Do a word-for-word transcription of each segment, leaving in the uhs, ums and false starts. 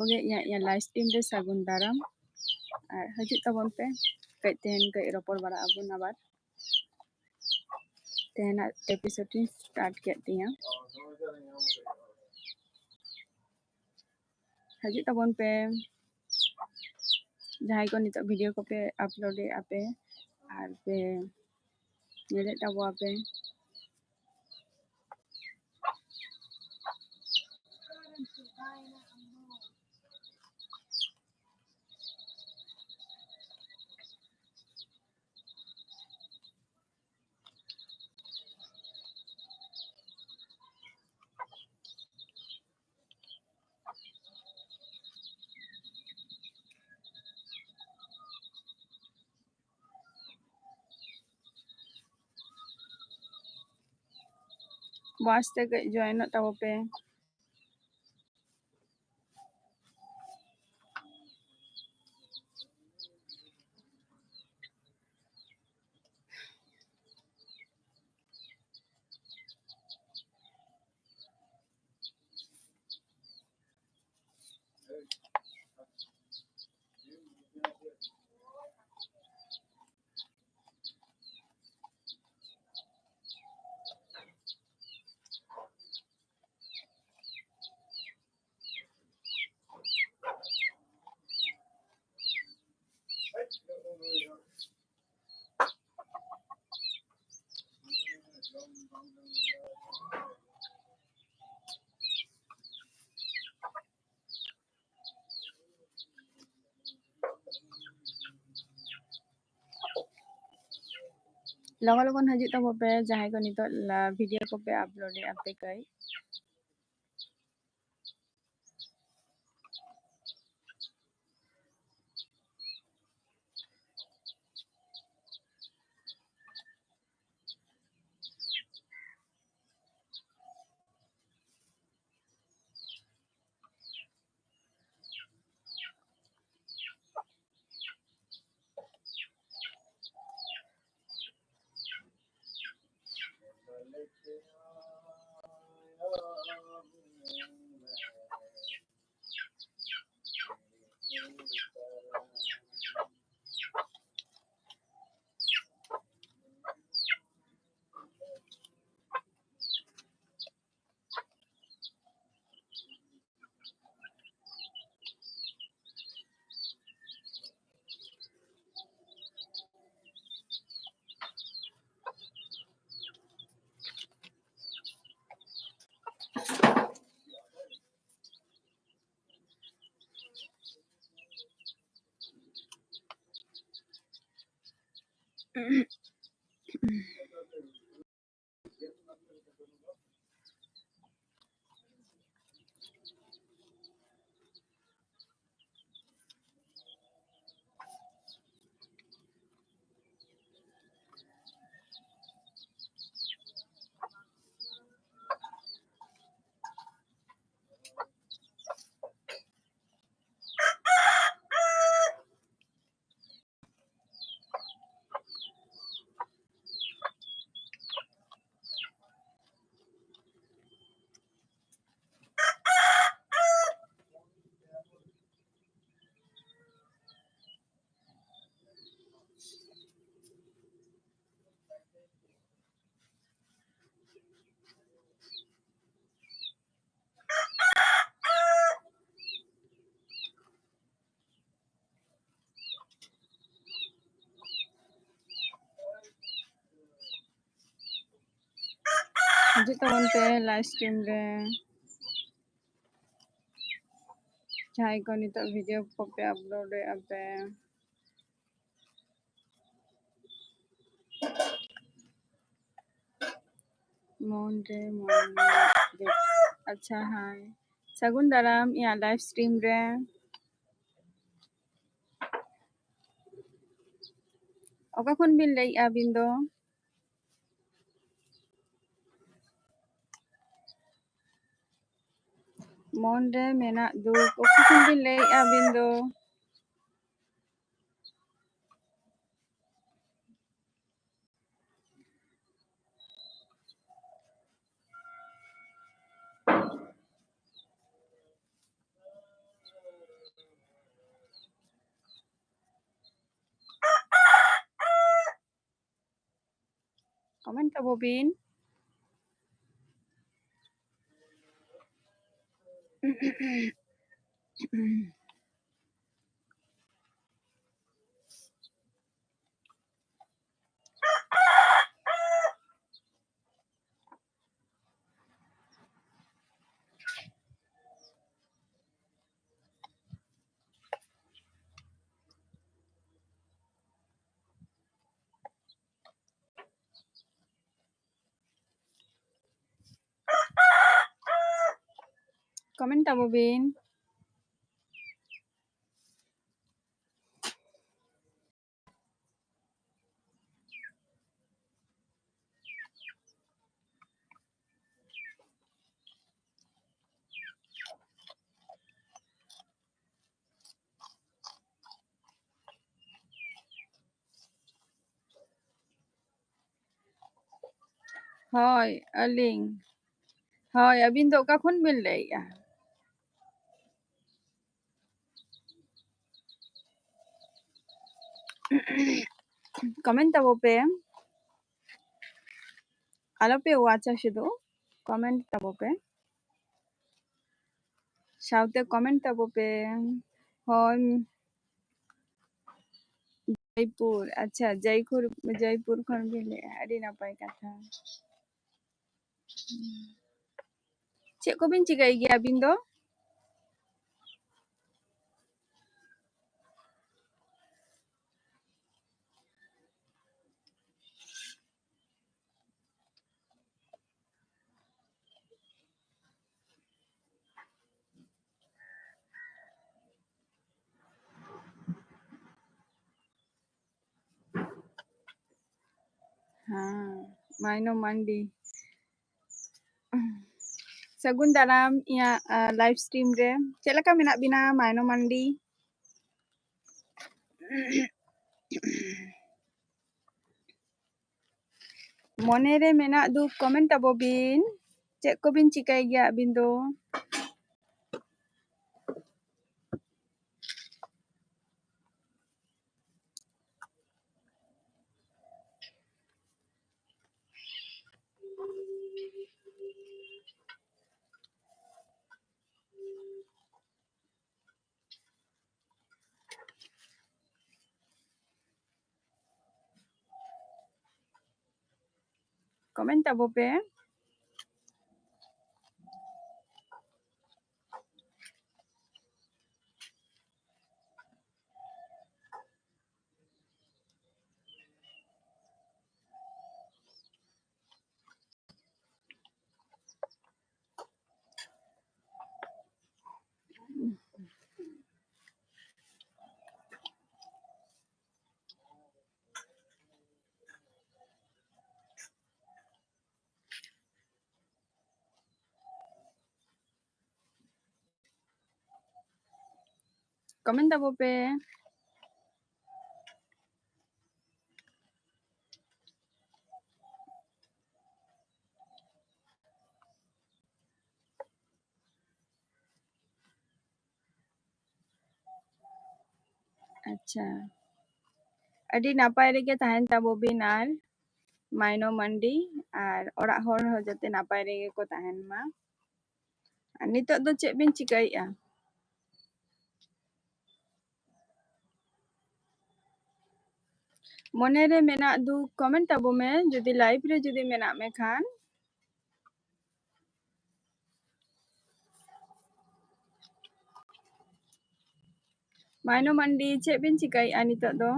ᱠᱚᱜᱮ ᱤᱧᱟᱹᱜ, ᱤᱧᱟᱹᱜ live stream ᱨᱮ ᱥᱟᱹᱜᱩᱱ ᱫᱟᱨᱟᱢ᱾ ᱟᱨ ᱦᱤᱡᱩᱜ ᱛᱟᱵᱚᱱ ᱯᱮ, ᱠᱟᱹᱡ ᱛᱮᱦᱮᱧ ᱠᱟᱹᱡ ᱨᱚᱯᱚᱲ ᱵᱟᱲᱟᱜ ᱟᱵᱚᱱ ᱟᱵᱟᱨ᱾ ᱛᱮᱦᱮᱧᱟᱜ episode ᱤᱧ start ᱠᱮᱫ ᱛᱤᱧᱟᱹ᱾ ᱦᱤᱡᱩᱜ ᱛᱟᱵᱚᱱ ᱯᱮ, ᱡᱟᱦᱟᱸᱭ ᱠᱚ ᱱᱤᱛᱚᱜ video ᱠᱚᱯᱮ upload ᱮᱫᱼᱟ ᱯᱮ ᱟᱨ ᱯᱮ ᱧᱮᱞᱮᱫ ᱛᱟᱵᱚᱣᱟ ᱯᱮ᱾ ᱵᱟᱥ ᱛᱮ ᱠᱟᱹᱡ join ᱚᱜ ᱛᱟᱵᱚ ᱯᱮ᱾ ᱞᱚᱜᱚᱱ ᱞᱚᱜᱚᱱ ᱦᱤᱡᱩᱜ ᱛᱟᱵᱚ ᱯᱮ, ᱡᱟᱦᱟᱸᱭ ᱠᱚ ᱱᱤᱛᱚᱜ ᱞᱟ-, video ᱠᱚᱯᱮ upload ᱮᱫᱼᱟ ᱯᱮ ᱠᱟᱹᱡ᱾ ᱦᱤᱡᱩᱜ ᱛᱟᱵᱚᱱ ᱯᱮ live stream ᱨᱮ, ᱡᱟᱦᱟᱸᱭ ᱠᱚ ᱱᱤᱛᱚᱜ video ᱠᱚᱯᱮ upload ᱮᱫᱼᱟ ᱯᱮ᱾ ᱢᱚᱱ ᱨᱮ ᱢᱚᱱ ᱨᱮ᱾ ᱟᱪᱪᱷᱟ, ᱦᱟᱭ, ᱥᱟᱹᱜᱩᱱ ᱫᱟᱨᱟᱢ ᱤᱧᱟᱹᱜ live stream ᱨᱮ᱾ ᱚᱠᱟ ᱠᱷᱚᱱ ᱵᱤᱱ ᱞᱟᱹᱭᱮᱫᱼᱟ ᱟᱹᱵᱤᱱ ᱫᱚ? ᱢᱚᱱ ᱨᱮ ᱢᱮᱱᱟᱜ ᱫᱩᱠ, ᱚᱠᱟ ᱠᱷᱚᱱ ᱵᱤᱱ ᱞᱟᱹᱭᱮᱫᱼᱟ ᱟᱹᱵᱤᱱ ᱫᱚ? Comment ᱛᱟᱵᱚ ᱵᱤᱱ᱾ comment ᱛᱟᱵᱚ ᱵᱤᱱ᱾ ᱦᱳᱭ, ᱟᱹᱞᱤᱧ᱾ ᱦᱳᱭ, ᱟᱹᱵᱤᱱ ᱫᱚ ᱚᱠᱟ ᱠᱷᱚᱱ ᱵᱤᱱ ᱞᱟᱹᱭᱮᱜᱼᱟ? comment ᱛᱟᱵᱚ ᱯᱮ, ᱟᱞᱚ ᱯᱮ watch-ᱟ ᱥᱩᱫᱷᱩ, comment ᱛᱟᱵᱚ ᱯᱮ, ᱥᱟᱶᱛᱮ comment ᱛᱟᱵᱚ ᱯᱮ᱾ ᱦᱳᱭ, ᱡᱚᱭᱯᱩᱨ, ᱟᱪᱪᱷᱟ, ᱡᱚᱭᱯᱩᱨ, ᱡᱚᱭᱯᱩᱨ ᱠᱷᱚᱱ ᱵᱤᱱ ᱞᱟᱹᱭᱮᱜᱼᱟ, ᱟᱹᱰᱤ ᱱᱟᱯᱟᱭ ᱠᱟᱛᱷᱟ᱾ ᱪᱮᱫ ᱠᱚᱵᱤᱱ ᱪᱤᱠᱟᱹᱭ ᱜᱮᱭᱟ ᱟᱹᱵᱤᱱ ᱫᱚ? ᱦᱮᱸ, ᱢᱟᱭᱱᱚ ᱢᱟᱱᱰᱤ᱾ ᱥᱟᱹᱜᱩᱱ ᱫᱟᱨᱟᱢ ᱤᱧᱟᱹᱜ, ᱟ, live stream ᱨᱮ᱾ ᱪᱮᱫ ᱞᱮᱠᱟ ᱢᱮᱱᱟᱜ ᱵᱤᱱᱟ ᱢᱟᱭᱱᱚ ᱢᱟᱱᱰᱤ? ᱢᱚᱱᱮ ᱨᱮ ᱢᱮᱱᱟᱜ ᱫᱩᱠ comment ᱛᱟᱵᱚ ᱵᱤᱱ᱾ ᱪᱮᱫ ᱠᱚᱵᱤᱱ ᱪᱤᱠᱟᱹᱭ ᱜᱮᱭᱟ ᱟᱹᱵᱤᱱ ᱫᱚ? comment ᱛᱟᱵᱚ ᱯᱮ᱾ comment ᱛᱟᱵᱚ ᱯᱮ᱾ ᱟᱪᱪᱷᱟ, ᱟᱹᱰᱤ ᱱᱟᱯᱟᱭ ᱨᱮᱜᱮ ᱛᱟᱦᱮᱱ ᱛᱟᱵᱚ ᱵᱤᱱ ᱟᱨ ᱢᱟᱭᱱᱚ ᱢᱟᱱᱰᱤ, ᱟᱨ ᱚᱲᱟᱜ ᱦᱚᱲ ᱦᱚᱸ ᱡᱟᱛᱮ ᱱᱟᱯᱟᱭ ᱨᱮᱜᱮ ᱠᱚ ᱛᱟᱦᱮᱱ ᱢᱟ᱾ ᱟᱨ ᱱᱤᱛᱚᱜ ᱫᱚ ᱪᱮᱫ ᱵᱤᱱ ᱪᱤᱠᱟᱹᱭᱮᱫᱼᱟ? ᱢᱚᱱᱮᱨᱮ ᱢᱮᱱᱟᱜ ᱫᱩᱠ comment ᱛᱟᱵᱚ ᱢᱮ, ᱡᱩᱫᱤ live ᱨᱮ ᱡᱩᱫᱤ ᱢᱮᱱᱟᱜ ᱢᱮ ᱠᱷᱟᱱ᱾ ᱢᱟᱭᱱᱚ ᱢᱟᱱᱰᱤ, ᱪᱮᱫ ᱵᱤᱱ ᱪᱤᱠᱟᱹᱭᱮᱫᱼᱟ ᱱᱤᱛᱚᱜ ᱫᱚ?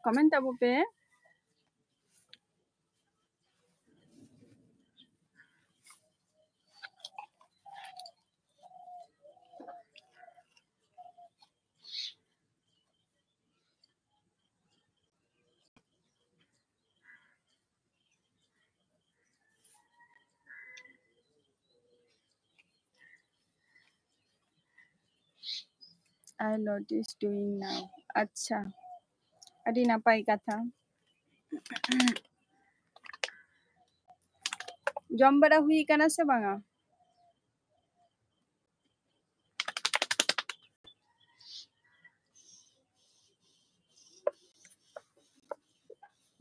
Comment ᱛᱟᱵᱚ ᱯᱮ᱾ I notice doing now. ᱟᱪᱪᱷᱟ, ᱟᱹᱰᱤ ᱱᱟᱯᱟᱭ ᱠᱟᱛᱷᱟ᱾ ᱡᱚᱢ ᱵᱟᱲᱟ ᱦᱩᱭ ᱠᱟᱱᱟ ᱥᱮ ᱵᱟᱝᱟ?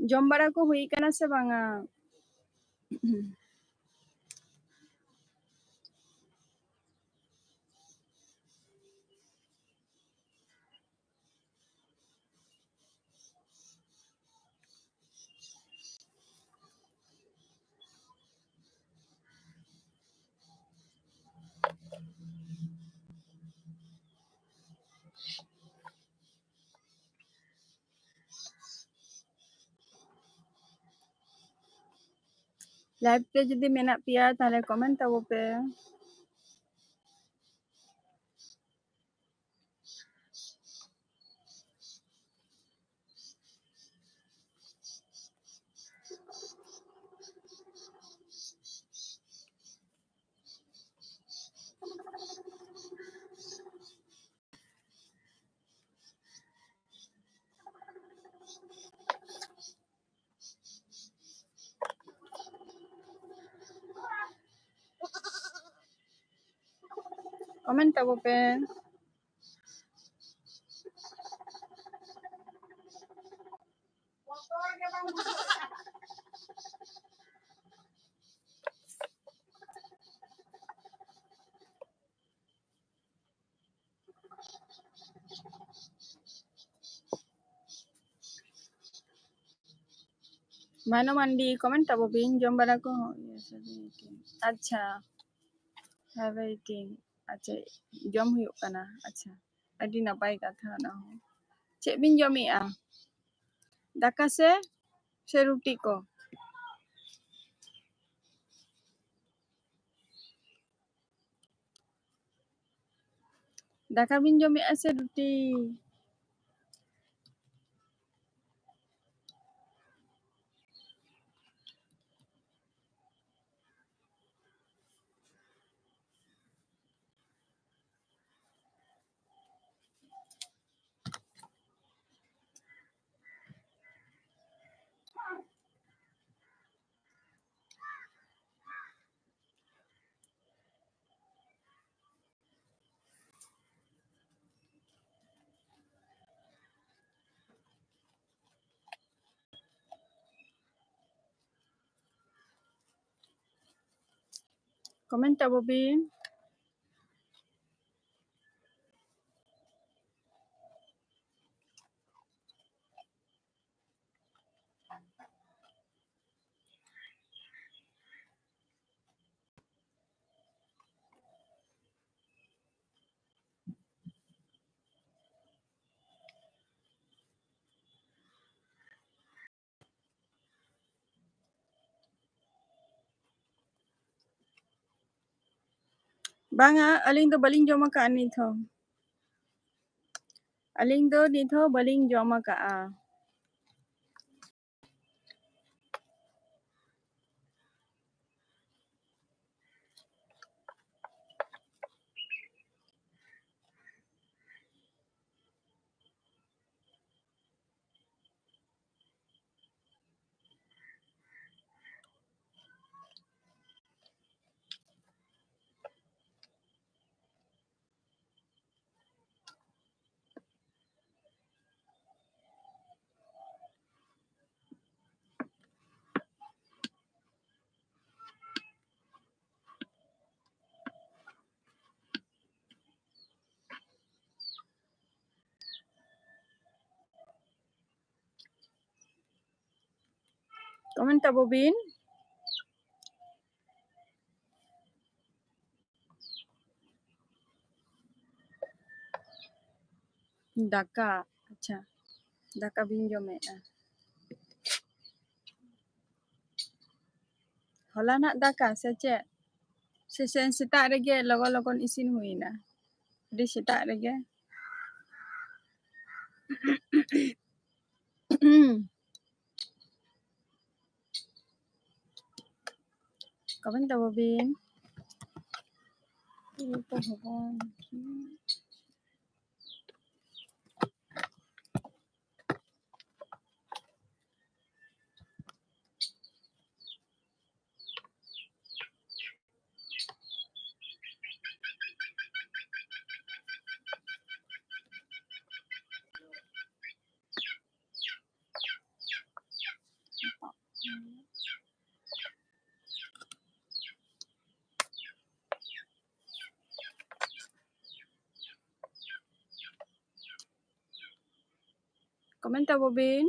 ᱡᱚᱢ ᱵᱟᱲᱟ ᱠᱚ ᱦᱩᱭ ᱠᱟᱱᱟ ᱥᱮ ᱵᱟᱝᱟ? Live ᱨᱮ ᱡᱩᱫᱤ ᱢᱮᱱᱟᱜ ᱯᱮᱭᱟ, ᱛᱟᱦᱞᱮ comment ᱛᱟᱵᱚ ᱯᱮ᱾ Comment ᱛᱟᱵᱚ ᱯᱮ᱾ ᱢᱟᱱᱚ ᱢᱟᱱᱰᱤ, comment ᱛᱟᱵᱚ ᱵᱤᱱ, ᱡᱚᱢ ᱵᱟᱲᱟ ᱠᱚ ᱦᱚᱸ? Yes, have eating. ᱟᱪᱪᱷᱟ, have eating. ᱟᱪᱪᱷᱟ, ᱡᱚᱢ ᱦᱩᱭᱩᱜ ᱠᱟᱱᱟ᱾ ᱟᱪᱪᱷᱟ, ᱟᱹᱰᱤ ᱱᱟᱯᱟᱭ ᱠᱟᱛᱷᱟ ᱚᱱᱟ ᱦᱚᱸ᱾ ᱪᱮᱫ ᱵᱤᱱ ᱡᱚᱢᱮᱜᱼᱟ? ᱫᱟᱠᱟ ᱥᱮ, ᱥᱮ ᱨᱩᱴᱤ ᱠᱚ? ᱫᱟᱠᱟ ᱵᱤᱱ ᱡᱚᱢᱮᱜᱼᱟ ᱥᱮ ᱨᱩᱴᱤ? Comment ᱛᱟᱵᱚ ᱵᱤᱱ᱾ ᱵᱟᱝᱟ, ᱟᱹᱞᱤᱧ ᱫᱚ ᱵᱟᱹᱞᱤᱧ ᱡᱚᱢ ᱟᱠᱟᱫᱼᱟ ᱱᱤᱛ ᱦᱚᱸ᱾ ᱟᱹᱞᱤᱧ ᱫᱚ ᱱᱤᱛ ᱦᱚᱸ ᱵᱟᱹᱞᱤᱧ ᱡᱚᱢ ᱟᱠᱟᱫᱼᱟ᱾ Comment ᱛᱟᱵᱚ ᱵᱤᱱ᱾ ᱫᱟᱠᱟ, ᱟᱪᱪᱷᱟ, ᱫᱟᱠᱟ ᱵᱤᱱ ᱡᱚᱢᱮᱫᱼᱟ᱾ ᱦᱚᱞᱟᱱᱟᱜ ᱫᱟᱠᱟ ᱥᱮ ᱪᱮᱫ? ᱥᱮ, ᱥᱮ ᱥᱮᱛᱟᱜ ᱨᱮᱜᱮ ᱞᱚᱜᱚᱱ ᱞᱚᱜᱚᱱ ᱤᱥᱤᱱ ᱦᱩᱭᱱᱟ? ᱟᱹᱰᱤ ᱥᱮᱛᱟᱜ ᱨᱮᱜᱮ᱾ Comment ᱛᱟᱵᱚ ᱵᱤᱱ᱾ ᱠᱚᱢᱮᱱᱴ ᱛᱟᱵᱚ ᱵᱤᱱ᱾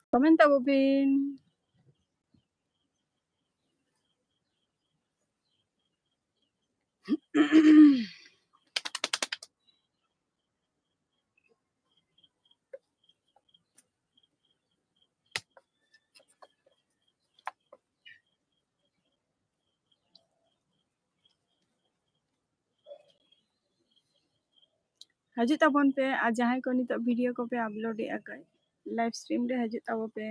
ᱠᱚᱢᱮᱱᱴ ᱛᱟᱵᱚ ᱵᱤᱱ᱾ ᱦᱤᱡᱩᱜ ᱛᱟᱵᱚᱱ ᱯᱮ, ᱟᱨ ᱡᱟᱦᱟᱸᱭ ᱠᱚ ᱱᱤᱛᱚᱜ ᱵᱷᱤᱰᱤᱭᱳ ᱠᱚᱯᱮ ᱟᱯᱞᱳᱰ ᱮᱫᱟ, ᱞᱟᱭᱤᱵᱷ ᱥᱴᱨᱤᱢ ᱨᱮ ᱦᱤᱡᱩᱜ ᱛᱟᱵᱚ ᱯᱮ᱾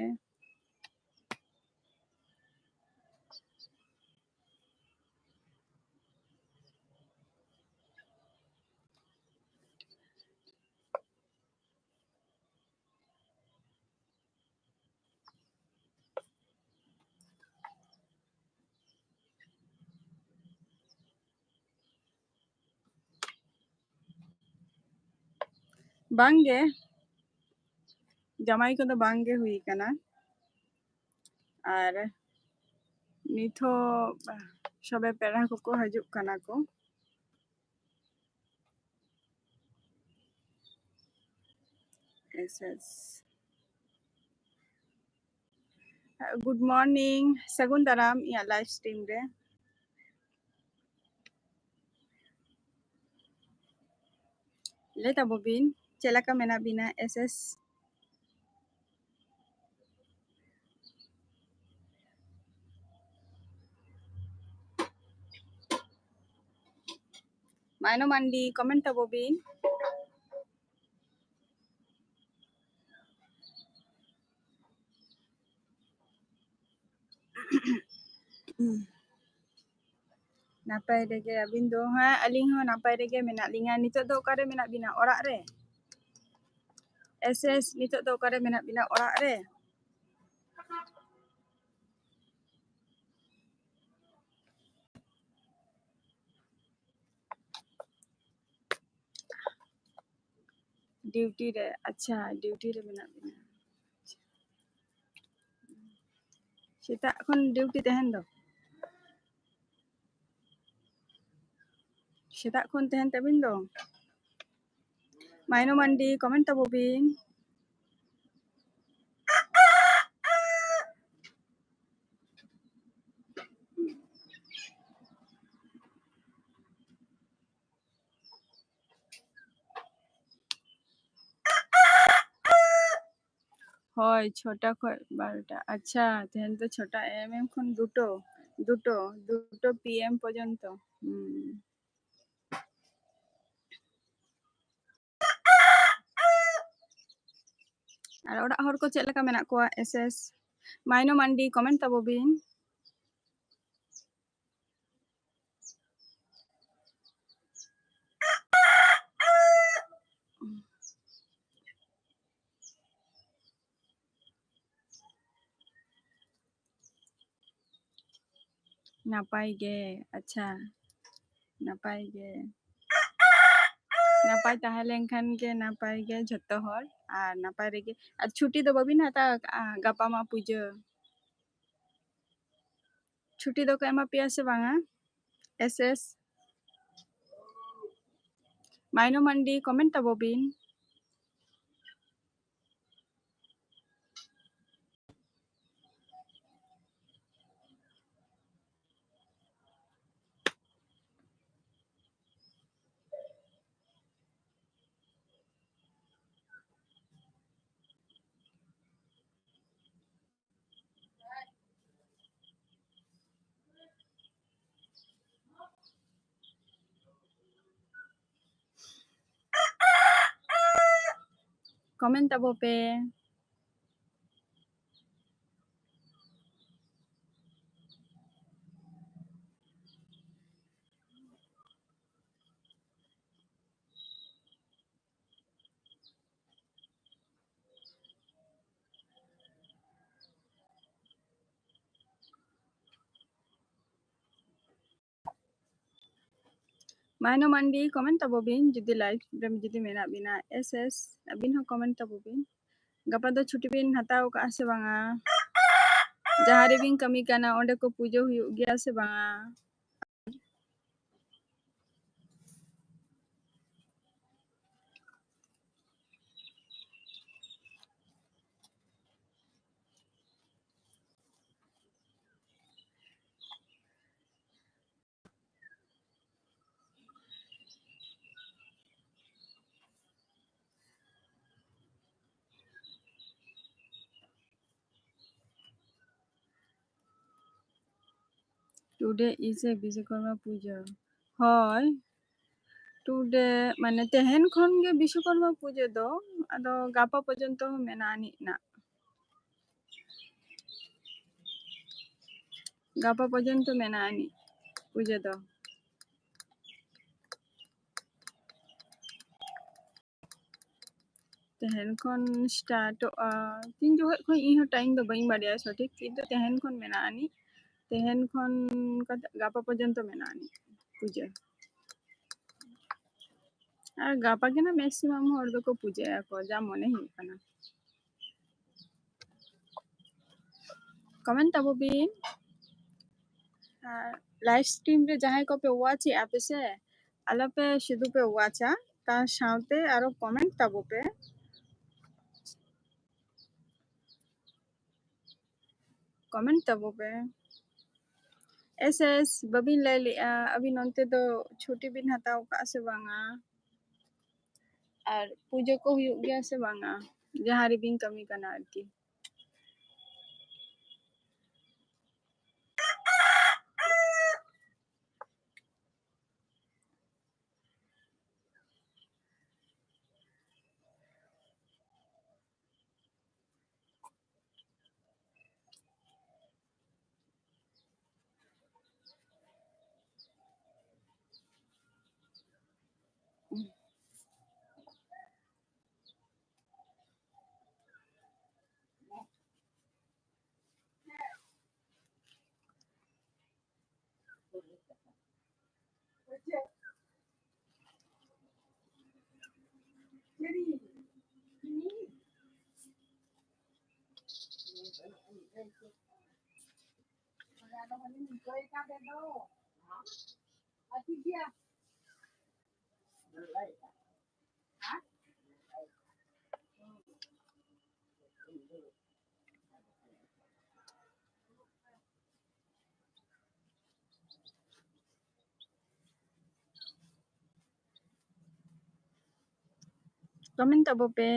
ᱵᱟᱝᱜᱮ, ᱡᱟᱶᱟᱭ ᱠᱚᱫᱚ ᱵᱟᱝᱜᱮ ᱦᱩᱭ ᱠᱟᱱᱟ᱾ ᱟᱨ ᱱᱤᱛ ᱦᱚᱸ ᱥᱚᱵᱮ ᱯᱮᱲᱟ ᱠᱚᱠᱚ ᱦᱤᱡᱩᱜ ᱠᱟᱱᱟ ᱠᱚ᱾ S S. Good morning, ᱥᱟᱹᱜᱩᱱ ᱫᱟᱨᱟᱢ ᱤᱧᱟᱹᱜ live stream ᱨᱮ᱾ ᱞᱟᱹᱭ ᱛᱟᱵᱚ ᱵᱤᱱ, ᱪᱮᱫ ᱞᱮᱠᱟ ᱢᱮᱱᱟᱜ ᱵᱤᱱᱟ? S S ᱢᱟᱭᱱᱚ ᱢᱟᱱᱰᱤ, comment ᱛᱟᱵᱚ ᱵᱤᱱ᱾ ᱱᱟᱯᱟᱭ ᱨᱮᱜᱮ, ᱟᱹᱵᱤᱱ ᱫᱚ? ᱦᱮᱸ, ᱟᱹᱞᱤᱧ ᱦᱚᱸ ᱱᱟᱯᱟᱭ ᱨᱮᱜᱮ ᱢᱮᱱᱟᱜ ᱞᱤᱧᱟ᱾ ᱱᱤᱛᱚᱜ ᱫᱚ ᱚᱠᱟᱨᱮ ᱢᱮᱱᱟᱜ ᱵᱤᱱᱟ? ᱚᱲᱟᱜ ᱨᱮ? S S, ᱱᱤᱛᱚᱜ ᱫᱚ ᱚᱠᱟᱨᱮ ᱢᱮᱱᱟᱜ ᱵᱤᱱᱟ? ᱚᱲᱟᱜ ᱨᱮ? Duty ᱨᱮ? ᱟᱪᱪᱷᱟ, duty ᱨᱮ ᱢᱮᱱᱟᱜ ᱵᱤᱱᱟ᱾ ᱥᱮᱛᱟᱜ ᱠᱷᱚᱱ duty ᱛᱟᱦᱮᱱ ᱫᱚ, ᱥᱮᱛᱟᱜ ᱠᱷᱚᱱ ᱛᱟᱦᱮᱱ ᱛᱟᱵᱤᱱ ᱫᱚ᱾ ᱢᱟᱭᱱᱚ ᱢᱟᱱᱰᱤ, comment ᱛᱟᱵᱚ ᱵᱤᱱ᱾ ᱦᱳᱭ, ᱪᱷᱚᱴᱟ ᱠᱷᱚᱱ ᱵᱟᱨᱚᱴᱟ᱾ ᱟᱪᱪᱷᱟ, ᱛᱮᱦᱮᱧ ᱫᱚ ᱪᱷᱚᱴᱟ AM ᱠᱷᱚᱱ ᱫᱩᱴᱳ, ᱫᱩᱴᱳ, ᱫᱩᱴᱳ PM ᱯᱚᱨᱡᱚᱱᱛᱚ᱾ ᱦᱩᱸ᱾ ᱟᱨ ᱚᱲᱟᱜ ᱦᱚᱲ ᱠᱚ ᱪᱮᱫ ᱞᱮᱠᱟ ᱢᱮᱱᱟᱜ ᱠᱚᱣᱟ? S S ᱢᱟᱭᱱᱚ ᱢᱟᱱᱰᱤ, comment ᱛᱟᱵᱚ ᱵᱤᱱ᱾ ᱱᱟᱯᱟᱭ ᱜᱮ᱾ ᱟᱪᱪᱷᱟ, ᱱᱟᱯᱟᱭ ᱜᱮ᱾ ᱱᱟᱯᱟᱭ ᱛᱟᱦᱮᱸ ᱞᱮᱱᱠᱷᱟᱱ ᱜᱮ ᱱᱟᱯᱟᱭ ᱜᱮ ᱡᱷᱚᱛᱚ ᱦᱚᱲ, ᱟᱨ ᱱᱟᱯᱟᱭ ᱨᱮᱜᱮ᱾ ᱟᱨ ᱪᱷᱩᱴᱤ ᱫᱚ ᱵᱟᱹᱵᱤᱱ ᱦᱟᱛᱟᱣ ᱠᱟᱜᱼᱟ? ᱜᱟᱯᱟ ᱢᱟ ᱯᱩᱡᱟᱹ᱾ ᱪᱷᱩᱴᱤ ᱫᱚᱠᱚ ᱮᱢᱟ ᱯᱮᱭᱟ ᱥᱮ ᱵᱟᱝᱟ? S S ᱢᱟᱭᱱᱚ ᱢᱟᱱᱰᱤ, comment ᱛᱟᱵᱚ ᱵᱤᱱ᱾ Comment ᱛᱟᱵᱚ ᱯᱮ᱾ ᱢᱟᱭᱱᱚ ᱢᱟᱱᱰᱤ, comment ᱛᱟᱵᱚ ᱵᱤᱱ ᱡᱩᱫᱤ live ᱨᱮ ᱡᱩᱫᱤ ᱢᱮᱱᱟᱜ ᱵᱤᱱᱟ᱾ ᱮᱥ ᱮᱥ, ᱟᱹᱵᱤᱱ ᱦᱚᱸ comment ᱛᱟᱵᱚ ᱵᱤᱱ᱾ ᱜᱟᱯᱟ ᱫᱚ ᱪᱷᱩᱴᱤ ᱵᱤᱱ ᱦᱟᱛᱟᱣ ᱠᱟᱜᱼᱟ ᱥᱮ ᱵᱟᱝᱟ? ᱡᱟᱦᱟᱸ ᱨᱮᱵᱤᱱ ᱠᱟᱹᱢᱤ ᱠᱟᱱᱟ, ᱚᱸᱰᱮ ᱠᱚ ᱯᱩᱡᱟᱹ ᱦᱩᱭᱩᱜ ᱜᱮᱭᱟ ᱥᱮ ᱵᱟᱝᱟ? Today is a ᱵᱤᱥᱥᱚᱠᱚᱨᱢᱟ ᱯᱩᱡᱟᱹ᱾ ᱦᱳᱭ, today ᱢᱟᱱᱮ ᱛᱮᱦᱮᱧ ᱠᱷᱚᱱ ᱜᱮ ᱵᱤᱥᱥᱚᱠᱚᱨᱢᱟ ᱯᱩᱡᱟᱹ ᱫᱚ, ᱟᱫᱚ ᱜᱟᱯᱟ ᱯᱚᱨᱡᱚᱱᱛᱚ ᱦᱚᱸ ᱢᱮᱱᱟᱜ ᱟᱹᱱᱤᱡ ᱱᱟᱜ᱾ ᱜᱟᱯᱟ ᱯᱚᱨᱡᱚᱱᱛᱚ ᱢᱮᱱᱟᱜ ᱟᱹᱱᱤᱡ ᱯᱩᱡᱟᱹ ᱫᱚ᱾ ᱛᱮᱦᱮᱧ ᱠᱷᱚᱱ startᱚᱜᱼᱟ᱾ ᱛᱤᱱ ᱡᱚᱠᱷᱚᱱ ᱠᱷᱚᱱ ᱤᱧ ᱦᱚᱸ time ᱫᱚ ᱵᱟᱹᱧ ᱵᱟᱰᱟᱭᱟ ᱥᱚᱴᱷᱤᱠ, ᱠᱤᱱᱛᱩ ᱛᱮᱦᱮᱧ ᱠᱷᱚᱱ ᱢᱮᱱᱟᱜ ᱟᱹᱱᱤᱡ᱾ ᱛᱮᱦᱮᱧ ᱠᱷᱚᱱ ᱠᱟᱛᱮ ᱜᱟᱯᱟ ᱯᱚᱨᱡᱚᱱᱛᱚ ᱢᱮᱱᱟᱜ ᱟᱹᱱᱤᱡ ᱯᱩᱡᱟᱹ᱾ ᱟᱨ ᱜᱟᱯᱟ ᱜᱮ ᱱᱟᱜ maximum ᱦᱚᱲ ᱫᱚᱠᱚ ᱯᱩᱡᱟᱹᱭᱟᱠᱚ, ᱡᱟ ᱢᱚᱱᱮ ᱦᱩᱭᱩᱜ ᱠᱟᱱᱟ᱾ Comment ᱛᱟᱵᱚ ᱵᱤᱱ᱾ ᱟᱨ live stream ᱨᱮ ᱡᱟᱦᱟᱸᱭ ᱠᱚᱯᱮ watch ᱮᱜᱼᱟ ᱯᱮ ᱥᱮ, ᱟᱞᱚᱯᱮ ᱥᱩᱫᱷᱩ ᱯᱮ watchᱟ, ᱛᱟ ᱥᱟᱶᱛᱮ ᱟᱨᱚ comment ᱛᱟᱵᱚ ᱯᱮ᱾ Comment ᱛᱟᱵᱚ ᱯᱮ᱾ ᱮᱥ ᱮᱥ, ᱵᱟᱹᱵᱤᱱ ᱞᱟᱹᱭ ᱞᱮᱜᱼᱟ, ᱟᱹᱵᱤᱱ ᱚᱱᱛᱮ ᱫᱚ ᱪᱷᱩᱴᱤ ᱵᱤᱱ ᱦᱟᱛᱟᱣ ᱠᱟᱜᱼᱟ ᱥᱮ ᱵᱟᱝᱟ? ᱟᱨ ᱯᱩᱡᱟᱹ ᱠᱚ ᱦᱩᱭᱩᱜ ᱜᱮᱭᱟ ᱥᱮ ᱵᱟᱝᱟ, ᱡᱟᱦᱟᱸ ᱨᱮᱵᱤᱱ ᱠᱟᱹᱢᱤ ᱠᱟᱱᱟ ᱟᱨᱠᱤ? Comment ᱛᱟᱵᱚ ᱯᱮ᱾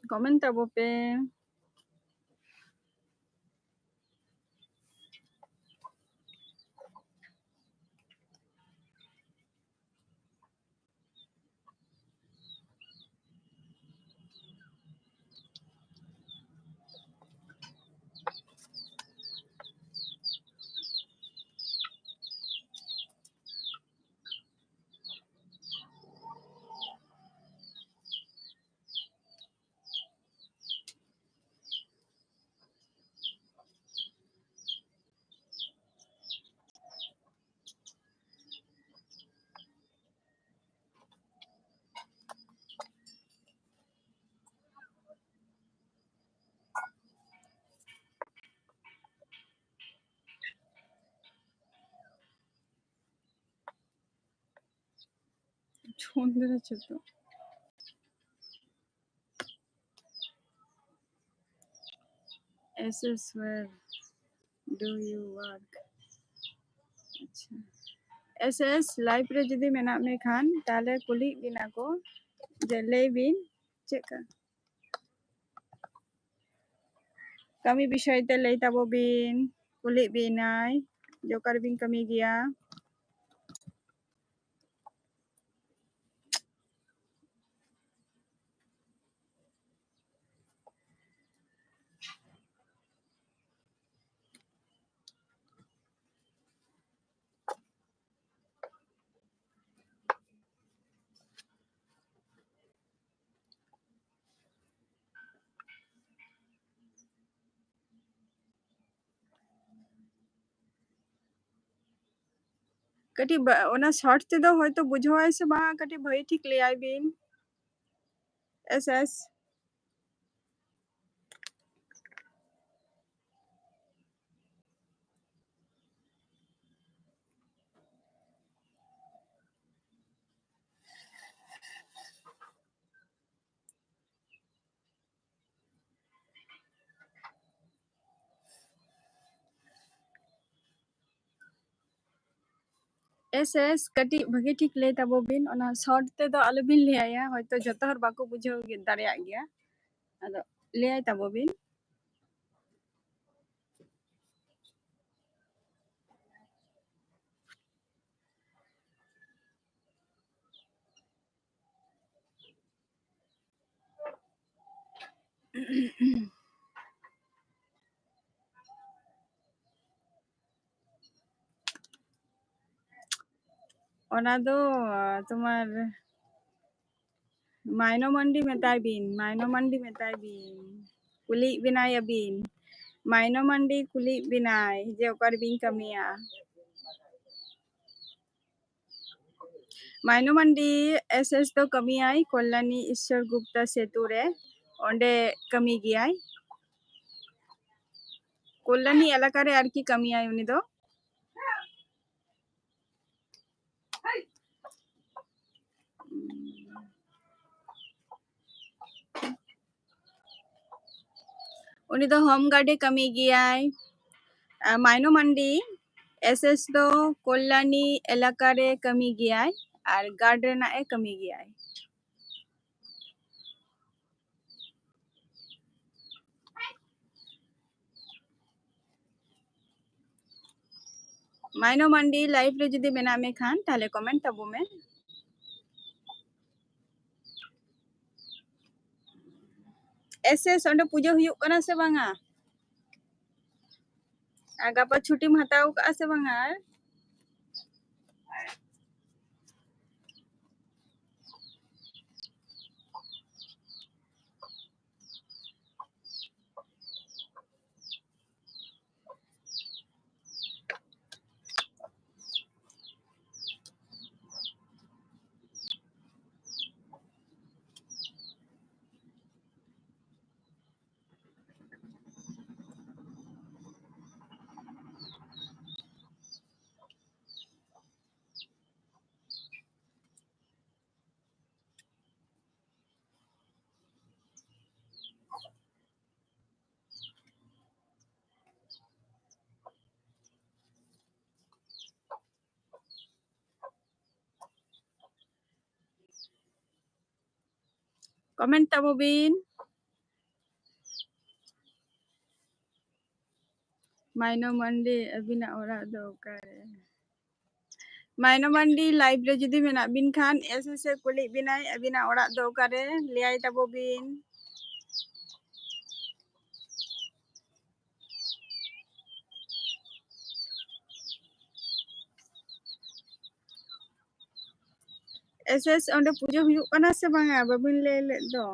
Comment ᱛᱟᱵᱚ ᱯᱮ᱾ ᱪᱷᱚᱸᱫᱽᱨᱚ ᱪᱮᱛᱚᱱ। S S, where do you work? ᱟᱪᱪᱷᱟ, S S live ᱨᱮ ᱡᱩᱫᱤ ᱢᱮᱱᱟᱜ ᱢᱮ ᱠᱷᱟᱱ, ᱛᱟᱦᱞᱮ ᱠᱩᱞᱤᱭᱮᱫ ᱵᱤᱱᱟ ᱠᱚ ᱡᱮ ᱞᱟᱹᱭ ᱵᱤᱱ, ᱪᱮᱫ ᱠᱟ? ᱠᱟᱹᱢᱤ ᱵᱤᱥᱚᱭ ᱛᱮ ᱞᱟᱹᱭ ᱛᱟᱵᱚ ᱵᱤᱱ, ᱠᱩᱞᱤ ᱵᱤᱱᱟᱭ, ᱡᱮ ᱚᱠᱟ ᱨᱮᱵᱤᱱ ᱠᱟᱹᱢᱤ ᱜᱮᱭᱟ᱾ ᱠᱟᱹᱴᱤᱡ ᱵᱟ-, ᱚᱱᱟ short ᱛᱮᱫᱚ ᱦᱚᱭᱛᱳ ᱵᱩᱡᱷᱟᱹᱣᱟᱭ ᱥᱮ ᱵᱟᱝ, ᱠᱟᱹᱴᱤᱡ ᱵᱷᱟᱹᱜᱤ ᱴᱷᱤᱠ ᱞᱟᱹᱭᱟᱭ ᱵᱤᱱ᱾ Yes yes. ᱮᱥ ᱮᱥ, ᱠᱟᱹᱴᱤᱡ ᱵᱷᱟᱹᱜᱤ ᱴᱷᱤᱠ ᱞᱟᱹᱭ ᱛᱟᱵᱚ ᱵᱤᱱ, ᱚᱱᱟ short ᱛᱮᱫᱚ ᱟᱞᱚᱵᱤᱱ ᱞᱟᱹᱭᱟᱭᱟ, ᱦᱚᱭᱛᱳ ᱡᱚᱛᱚ ᱦᱚᱲ ᱵᱟᱠᱚ ᱵᱩᱡᱷᱟᱹᱣ ᱜᱮ-, ᱫᱟᱲᱮᱭᱟᱜ ᱜᱮᱭᱟ, ᱟᱫᱚ ᱞᱟᱹᱭᱟᱭ ᱛᱟᱵᱚ ᱵᱤᱱ᱾ ᱚᱱᱟ ᱫᱚ, ᱛᱳᱢᱟᱨ, ᱢᱟᱭᱱᱚ ᱢᱟᱱᱰᱤ ᱢᱮᱛᱟᱭ ᱵᱤᱱ, ᱢᱟᱭᱱᱚ ᱢᱟᱱᱰᱤ ᱢᱮᱛᱟᱭ ᱵᱤᱱ, ᱠᱩᱞᱤᱭᱮᱫ ᱵᱮᱱᱟᱭ ᱟᱹᱵᱤᱱ, ᱢᱟᱭᱱᱚ ᱢᱟᱱᱰᱤ ᱠᱩᱞᱤᱭᱮᱫ ᱵᱮᱱᱟᱭ ᱡᱮ ᱚᱠᱟ ᱨᱮᱵᱤᱱ ᱠᱟᱹᱢᱤᱭᱟ᱾ ᱢᱟᱭᱱᱚ ᱢᱟᱱᱰᱤ ᱮᱥ ᱮᱥ ᱫᱚ ᱠᱟᱹᱢᱤᱭᱟᱭ ᱠᱚᱞᱭᱟᱱᱤ ᱤᱥᱥᱚᱨ ᱜᱩᱯᱛᱟ ᱥᱮᱛᱩ ᱨᱮ, ᱚᱸᱰᱮ ᱠᱟᱹᱢᱤ ᱜᱮᱭᱟᱭ᱾ ᱠᱚᱞᱭᱟᱱᱤ ᱮᱞᱟᱠᱟ ᱨᱮ ᱟᱨᱠᱤ ᱠᱟᱹᱢᱤᱭᱟᱭ ᱩᱱᱤ ᱫᱚ᱾ ᱩᱱᱤ ᱫᱚ ᱦᱳᱢ ᱜᱟᱨᱰ ᱮ ᱠᱟᱹᱢᱤ ᱜᱮᱭᱟᱭ᱾ ᱟᱨ ᱢᱟᱭᱱᱚ ᱢᱟᱱᱰᱤ ᱮᱥ ᱮᱥ ᱫᱚ ᱠᱚᱞᱭᱟᱱᱤ ᱮᱞᱟᱠᱟ ᱨᱮ ᱠᱟᱹᱢᱤ ᱜᱮᱭᱟᱭ ᱟᱨ ᱜᱟᱨᱰ ᱨᱮᱱᱟᱜ ᱮ ᱠᱟᱹᱢᱤ ᱜᱮᱭᱟᱭ᱾ ᱢᱟᱭᱱᱚ ᱢᱟᱱᱰᱤ, live ᱨᱮ ᱡᱩᱫᱤ ᱢᱮᱱᱟᱜ ᱢᱮ ᱠᱷᱟᱱ, ᱛᱟᱦᱞᱮ comment ᱛᱟᱵᱚ ᱢᱮ᱾ ᱮᱥ ᱮᱥ, ᱚᱸᱰᱮ ᱯᱩᱡᱟᱹ ᱦᱩᱭᱩᱜ ᱠᱟᱱᱟ ᱥᱮ ᱵᱟᱝᱟ? ᱟᱨ ᱜᱟᱯᱟ ᱪᱷᱩᱴᱤᱢ ᱦᱟᱛᱟᱣ ᱠᱟᱜᱼᱟ ᱥᱮ ᱵᱟᱝᱟ? ᱟᱨ comment ᱛᱟᱵᱚ ᱵᱤᱱ᱾ ᱢᱟᱭᱱᱚ ᱢᱟᱱᱰᱤ, ᱟᱹᱵᱤᱱᱟᱜ ᱚᱲᱟᱜ ᱫᱚ ᱚᱠᱟᱨᱮ? ᱢᱟᱭᱱᱚ ᱢᱟᱱᱰᱤ, live ᱨᱮ ᱡᱩᱫᱤ ᱢᱮᱱᱟᱜ ᱵᱤᱱ ᱠᱷᱟᱱ, ᱮᱥ ᱮᱥ ᱮ ᱠᱩᱞᱤᱭᱮᱫ ᱵᱤᱱᱟᱭ, ᱟᱹᱵᱤᱱᱟᱜ ᱚᱲᱟᱜ ᱫᱚ ᱚᱠᱟᱨᱮ? ᱞᱟᱹᱭᱟᱭ ᱛᱟᱵᱚ ᱵᱤᱱ᱾ ᱮᱥ ᱮᱥ, ᱚᱸᱰᱮ ᱯᱩᱡᱟᱹ ᱦᱩᱭᱩᱜ ᱠᱟᱱᱟ ᱥᱮ ᱵᱟᱝᱟ? ᱵᱟᱵᱤᱱ ᱞᱟᱹᱭ ᱞᱮᱫ ᱫᱚ᱾